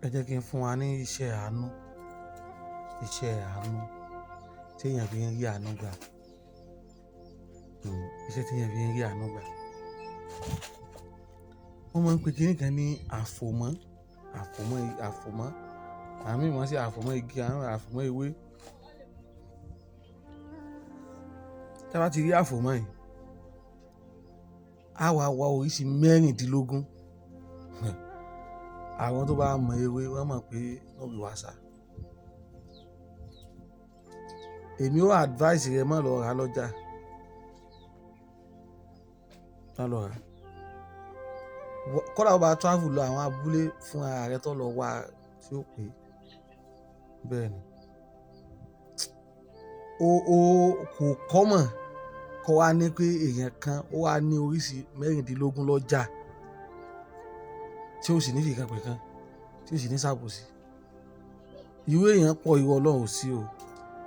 Ẹ jẹ́ kí n fún wa ní iṣẹ́ àánú, iṣẹ́ àánú tí èèyàn fi ń rí àánú gbà. Iṣẹ́ tí èèyàn fi ń rí àánú gbà. Wọ́n máa ń pe kíní kan ní àfòmọ́, àfòmọ́, àfòmọ́. Àwọn mìíràn máa ń ṣe àfòmọ́ igi, àwọn àfòmọ́ ewé. Tí a bá ti rí àfòmọ́ yìí, á wá wá oríṣi mẹ́rìndínlógún. Àwọn tó bá mọ ewé wọ́n mọ̀ pé no be wàsá. Èmi ó advice rẹ má lọ rà lọ́jà. Má lọ rà. Kódà ó bá travel lọ àwọn abúlé fún ara rẹ tó lọ wá tí ó pé. Bẹ́ẹ̀ ni. O kò common kó wá ní pé èèyàn kan ó wá ní oríṣi mẹ́rìndínlógún lọ́jà tí ó sì ní fi kan pé kan, tí ó sì ní ṣàbòsí. Irú èèyàn pọ̀, irú Ọlọ́run ò sí o.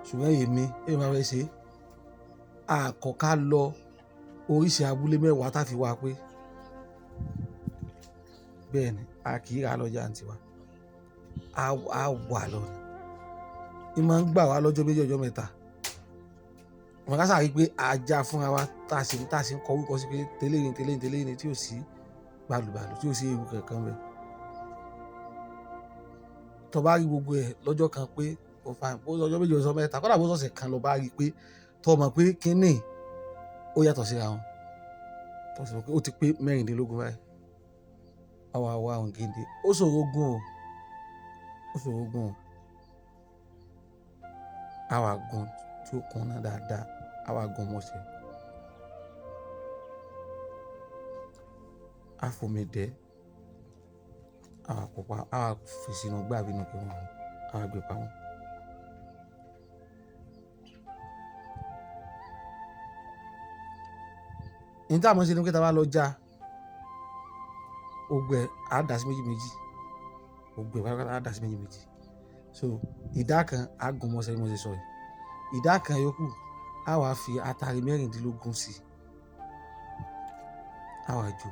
Ṣùgbọ́n èmi, bí èmi bá fẹ́ ṣe, a kọ̀ ká lọ oríṣi abúlé mẹ́wàá tá fi wá pé. Bẹ́ẹ̀ ni, a kì í rà lọ́jà ń tiwa. A wà lọ ni. Í máa ń gbà wá lọ́jọ́ méjì, ọjọ́ mẹ́ta. Ṣùgbọ́n ká sá rí pé a já fúnra wa tá sì ń kọ orúkọ sí pé tẹ́lẹ̀ ni, tẹ́lẹ̀ ni, tẹ́lẹ̀ ni tí ò sí balùbalù, tí ò sí ewu kankan bẹ́ẹ̀. Tó bá rí gbogbo ẹ̀ lọ́jọ́ kan pé ó fine, bó ọjọ́ méjì, ọjọ́ mẹ́ta, kódà bó ọ̀sẹ̀ kan lọ bá rí pé tó mọ̀ pé kíní ó yàtọ̀ síra wọn. Tó sì mọ̀ pé ó ti pé mẹ́rìndínlógún báyìí. A wá wá àwọn géńdé. Ó ṣòro gún o. Ó ṣòro gún o. A wá gún tí ó kúnná dáadáa. A wá gún mọ́ṣẹ́. A fòmi dẹ́. A wá pupa, a wá fi sínú igbá àbí inú ike wọn. A wá gbé pamọ́. Ohun tí a mọ̀ ṣe ni pé tí a bá lọ já, gbogbo ẹ̀ á dà sí méjì méjì. Gbogbo ẹ̀ pátápátá á dà sí méjì méjì. So ìdá kan á gún mọ́ṣẹ́ bí mo ṣe sọ yìí. Ìdá kan yòókù á wá fi atare mẹ́rìndínlógún sí i. A wá jó.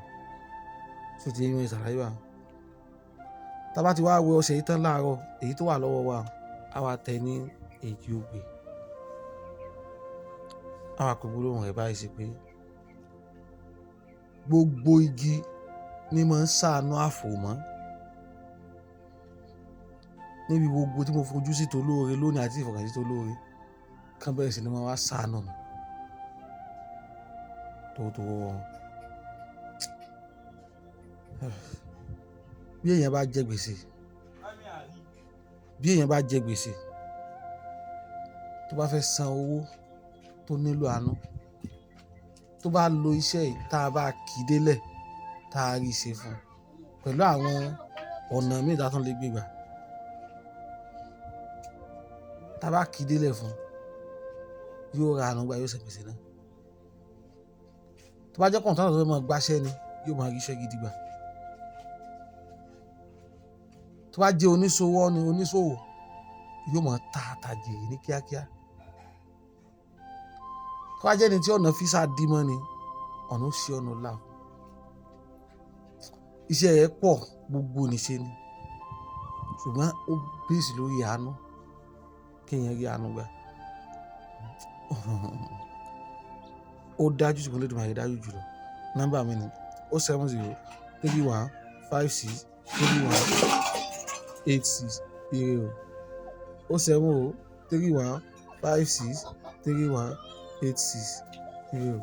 Ṣé o ti rí bí mo ṣe ṣàlàyé bá? Tí a bá ti wá wẹ ọṣẹ yìí tán láàárọ̀, èyí tó wà lọ́wọ́ wa, á wá tẹ ní èjì ogbè. A wá pe gbólóhùn rẹ̀ báyìí sí pé gbogbo igi ní máa ń ṣàánú àfòmọ́. Níbi gbogbo tí mo fojú sí tó lóore lónìí àti ìfọkànsí tó lóore, kán bẹ̀rẹ̀ sí ní máa wá ṣàánú mi. Tọwọ́tọwọ́ wọn. Bí èèyàn bá jẹ gbèsè, bí èèyàn bá jẹ gbèsè, tó bá fẹ́ san owó tó nílò àánú, tó bá lo iṣẹ́ yìí tá a bá kí délẹ̀, tá a rí ṣe fún un pẹ̀lú àwọn ọ̀nà mìíràn tí a tún lè gbé gbà. Tá a bá kí délẹ̀ fún un, yóò ra àánú gbà, yóò san gbèsè náà. Tó bá jẹ́ kọ̀ǹtátọ̀ tó fẹ́ máa gbáṣẹ́ ni, yóò máa rí iṣẹ́ gidi gbà. Tó bá jẹ́ oníṣòwò ni, oníṣòwò, yóò máa ta àtàjèrè ní kíákíá. Tó bá jẹ́ ẹni tí ọ̀nà físà dí mọ́ ni, ọ̀nà ó ṣí ọ̀nà là. Iṣẹ́ rẹ̀ pọ̀, gbogbo nìṣe ni. Ṣùgbọ́n ó base lórí àánú. Kí èèyàn rí àánú gbà. Ó dájú ṣùgbọ́n Olódùmarè dájú jùlọ. Nọ́mbà mi ni 070 31 56 31 86. Ire o. 070 31 56 31 86. Ire o.